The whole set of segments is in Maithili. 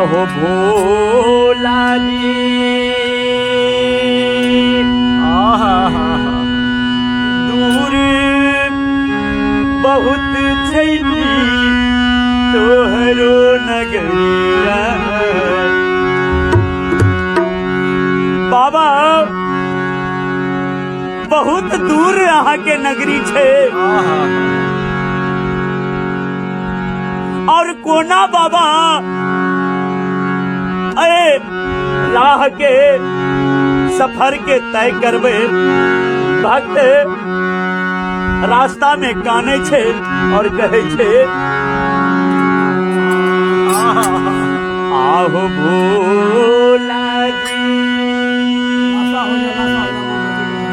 आहो भोला जी, आहा हा हा। दूर बहुत छै तोहरो नगरिया। बाबा, बहुत दूर अहाँ के नगरी छै। आहा। और कोना बाबा अरे राह के सफर के तय करबे? भक्त रास्ता में काने छै और कहे छै, आहा। आहो भोला जी,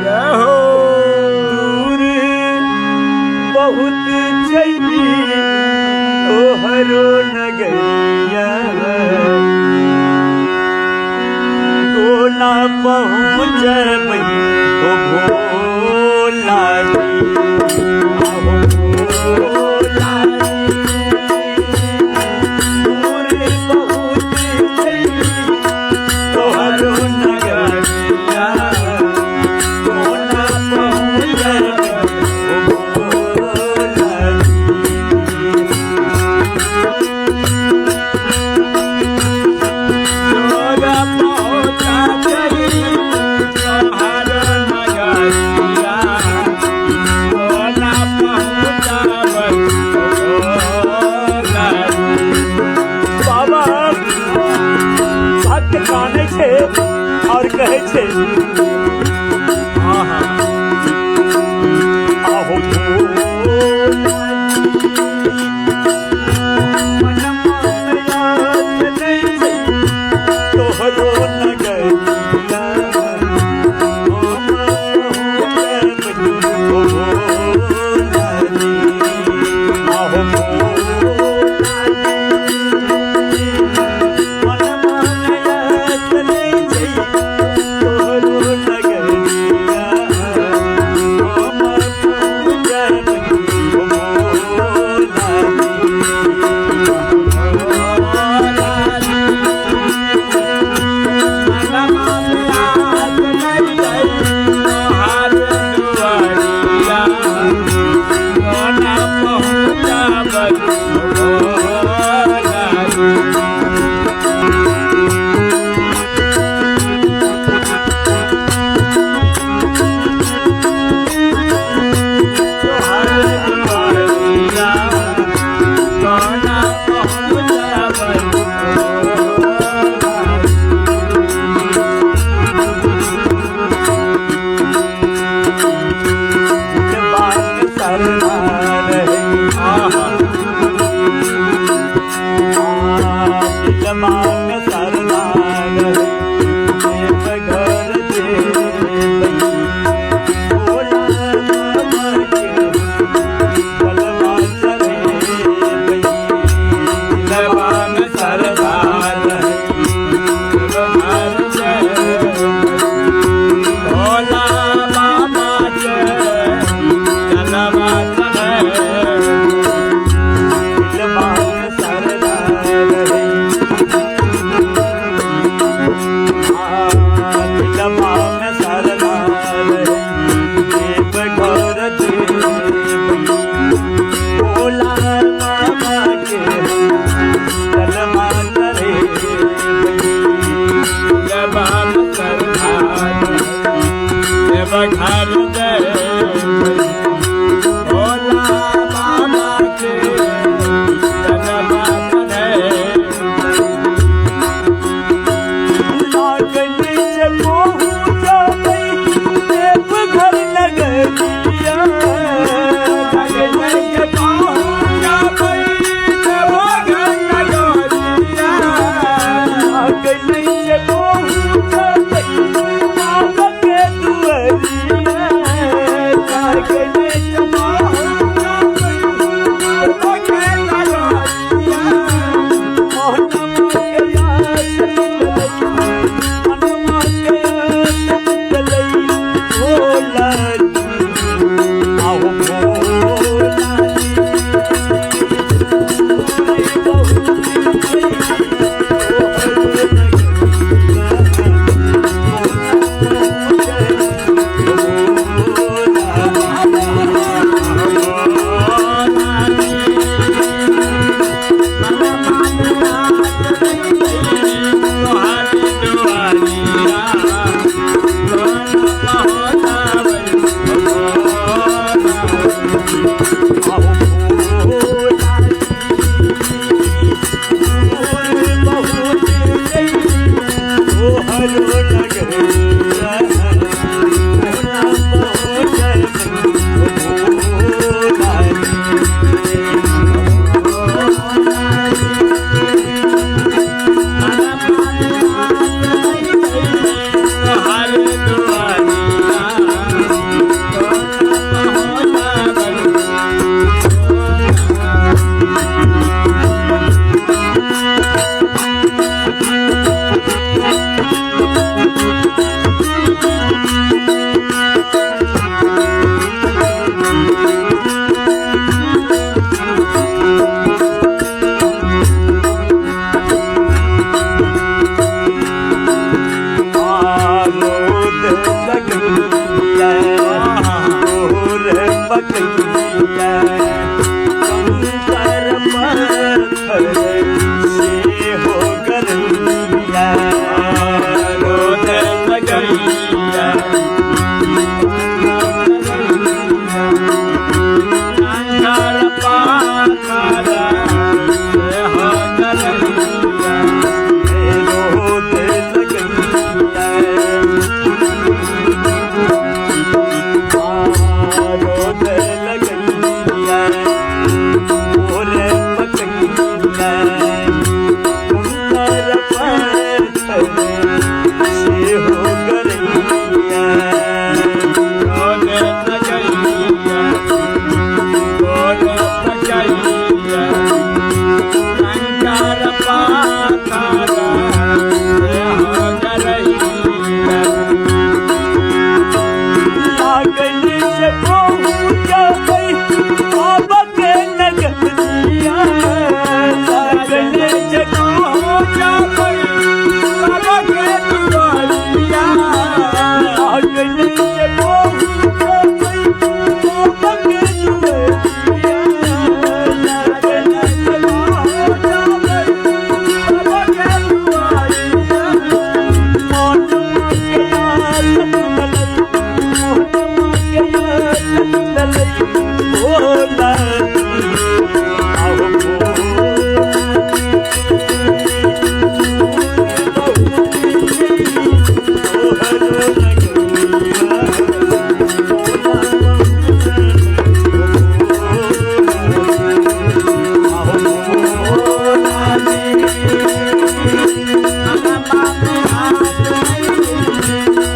जय हो। दूर बहुत छै तोहरो नगरिया, कोना पहुँचबै ओ भोला जी? आहो भोला जी, दूर बहुत छै तोहरो नगरिया, कोना पहुँचबै ओ भोला जी? जोग पहुँचा चली तोहर नगरिया, कोना पहुँचाबै भोला जी? बाबा, भक्त कानै छै और कहै छै, आहा। आहो भोला जी, मनमा में आस नहि छै तोहरो नगरिया, हम पहुँचबै ओ भोला जी। आहो भोला जी, मनमा में आस नहि छै तोहरो नगरिया। पाथर से हो गरैया। रोद लगैया कंकर पाथर से हो गरैया। रोद लगैया, रोद लगैया, ओरे पकैया, कंकर पाथर से हो गरैया। रोद लगैया रोद लगैया कंकर पाथर से हो गरैया। लागल जे पहुँचबै बाबा के नगरिया, लागल जे पहुँचबै बाबा के दुआरिया। लागल जे पहुँचबै बाबा के दुआरिया, लागल जे पहुँचबै बाबा के दुआरिया। मोहनमा के आस टूटलै, मोहनमा के आस टूटलै, भोला आहो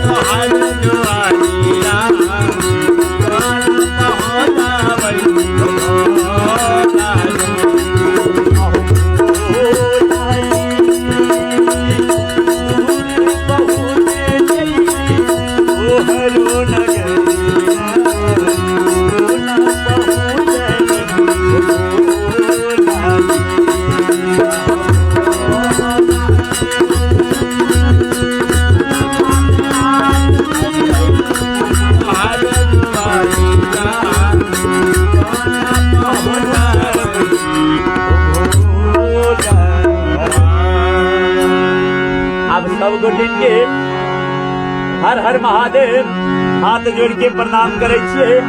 तोहर दुआरिया तोरा पहुँचाबै भोला जी। तोहर दुआरिया तोरा पहुँचाबै अब सब गोटे के हर हर महादेव हाथ जोड़ के प्रणाम करै छियै।